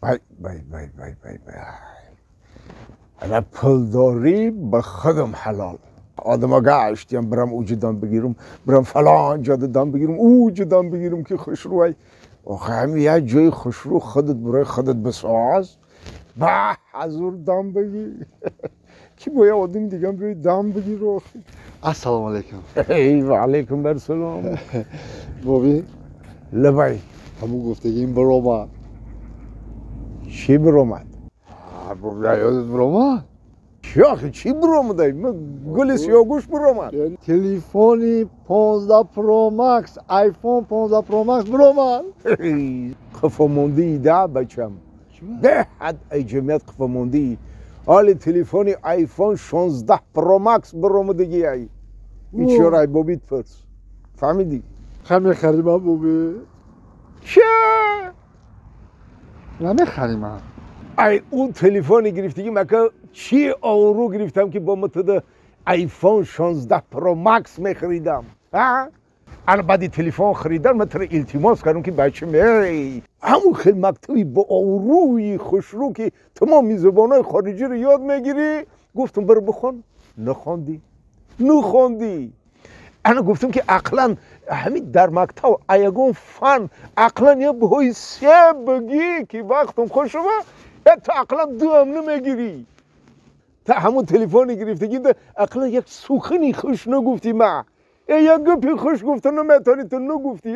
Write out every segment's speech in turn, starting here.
بای بای بای بای بای بای. انا پولداری به خودم حلال. آدم گشتیم برم اوج دام بگیرم، برم فلان جاده دام بگیرم، اوج دام بگیرم که خوشروی. آخه همین یه جای خوشرو خودت برای خودت بساز، به حضور دام بگیر. کی باید آدم دیگه بیای دام بگیر آخه. السلام علیکم. ای و علیکم بر سلام. بابی لبای همون گفتگیم برآمد. چی برآمد؟ بابی یادت برآمد؟ چی آخه چی برآمده؟ من گل سیاگوش برآمد. تلفنی 15 Pro Max، آیفون 15 Pro Max برآمد. قفا مونده ای ده بچم. ده حد ای جمعیت قفا مونده ای. حال تلفنی آیفون 16 Pro Max برآمدگی ای. این چرا ای بابیت پرس. فهمیدی؟ خیلی خریم بابی. چه؟ نمیخریم. ای اون تلفن گرفتگی مکه چی آورو گرفتم که با متد آیفون 16 Pro Max میخریدم. ها؟ انا بعد تلفن خریدن من تر التماس کردم که بچه می همون خیلی مکتبی با آوروی خوشرو که تمام زبانهای خارجی رو یاد میگیری. گفتم برو بخون. نخوندی نخوندی. انا گفتم که عقلا همین در مکتب ایگون فن عقلا یه بهای سه بگی که وقتم خوش شما تا عقلا دو هم نمیگیری. تا همون تلفن گرفتگی ده عقلا یک سخنی خوش نگفتی. ما یک گپی خوش گفته نمیتونی تو نگفتی.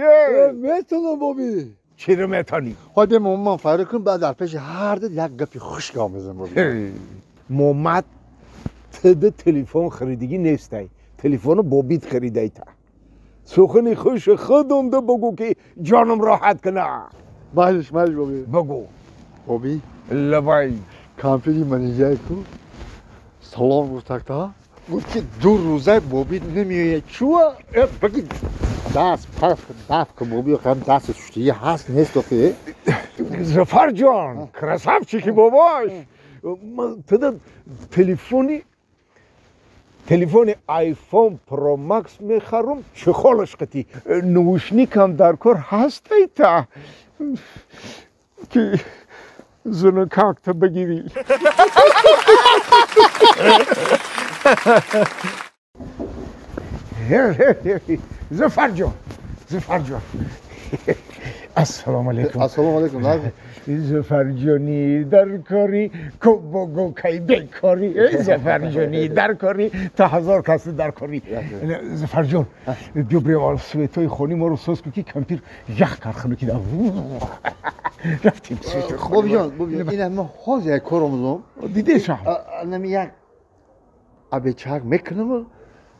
میتونم بابی. چرا میتونی؟ خواهی به مامان فرار کن بعد در پیش هر ده یک گپی خوش گام بزن بابی. محمد تده تلفن خریدگی نیستی. تلفن بابیت خریده تا سخنی خوش خودم ده بگو که جانم راحت کنه. مالش مالش بابی. بگو بابی لبای کامپیوتر منیجر کو سلام گفت تا گفت که دو روزه بابی نمیاد. چوا بگی دست پس دست که بابی هم دست شویی هست نیست که ظفر جان красавчики باباش. من تده تلفن آیفون Pro Max میخرم چه خالش قطی نوشنیکم در کار هست ای تا که زنو کاکتا بگیری. ظفر جان ظفر جان السلام علیکم. السلام علیکم. ظفر جانی در کاری کو بگو کی بیکاری. ظفر جانی در کاری تا هزار کس در کاری. ظفر جان بیا بریم سویتای خونی ما رو ساز کن که کمپیر یخ کرد خونه که رفتیم سویتای خونی. بابی جان بابی جان این ما حاضر یک کار آموزم دیده شم نمی یک ابی چک میکنم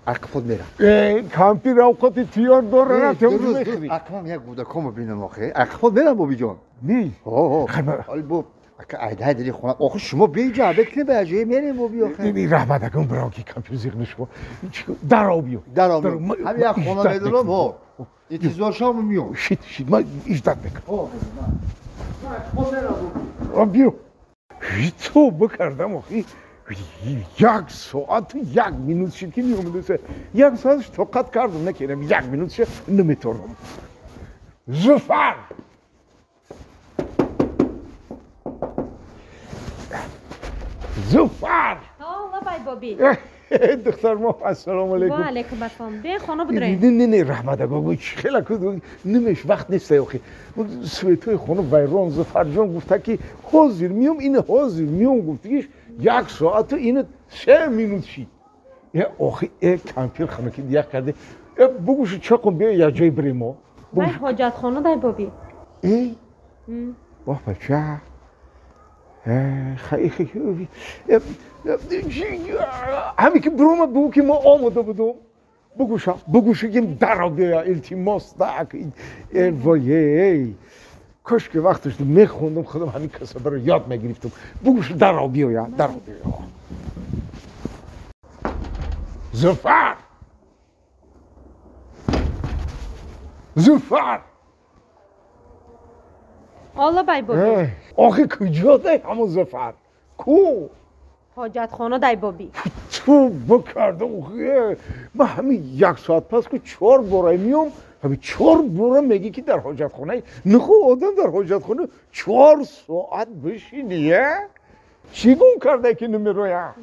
عقب میرم. کامپیر اوقات تیار داره رفتم میخری. اقلام یک بوده کم ببینم آخه عقب میرم بابی جان. نی ها ها باب ایده داری خونه آخه شما بیجا عبید کنی به اجایی میریم بابی آخه. نی رحمت اکن برام که کامپیر زیغ نشو در آبیو در آبیو همین یک خونه میدونم ها انتظار شام میام. شیت شیت من ایجاد میکنم. ها آبیو تو بکردم آخه یک ساعت یک минут شد که میومده. یک ساعتش طاقت کردم نکردم یک минут شد نمیتونم. ظفر ظفر لبای بابی. دختر ما السلام علیکم. و علیکم السلام. به خانه بدرین. نه نه نه رحمت آقا خیلی کدو نمیش وقت نیست آخه. سویتوی خانه ویران. ظفر جان گفته که حاضر میام این حاضر میام گفتیش یک ساعت این 3 минут شد. آخه کامپیر خانه که دیگه کرده بگوش چه کن بیا یه جای بریم ما. من حاجت خانه دای بابی. ای واه بچه خیلی خیلی همین که برومد بگو که ما آماده بودم. بگوشم بگوش که در بیا التماس دک. ای وای کاش که وقتش میخوندم خودم همین کسبه رو یاد میگرفتم. بگوش در بیا در بیا. ظفر ظفر الله بای بابی. آخه کجا ده همون ظفر کو؟ حاجت خانه دای بابی. تو بکرده آخه من همین یک ساعت پس که 4 باره میام Ҳами 4 бора мегӣ ки дар ҳоҷатхона. Нахо одам дар ҳоҷатхона 4 соат бишини, я? Чӣ гум карда ки намероя?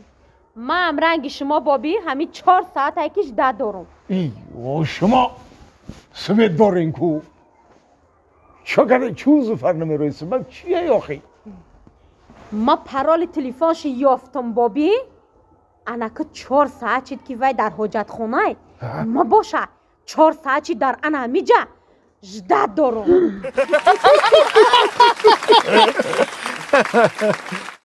Ман ранги шумо бобӣ ҳами 4 соат айкиш да дорум. И, о шумо свет дорен ку. Чо карда чӯ зуфар намерои сабаб чие охи? Ма пароли телефонши ёфтум бобӣ. Анака 4 соат чид ки вай дар ҳоҷатхонай. Ма боша 4 соат чи дар ана ҳамиҷа ждат дорум.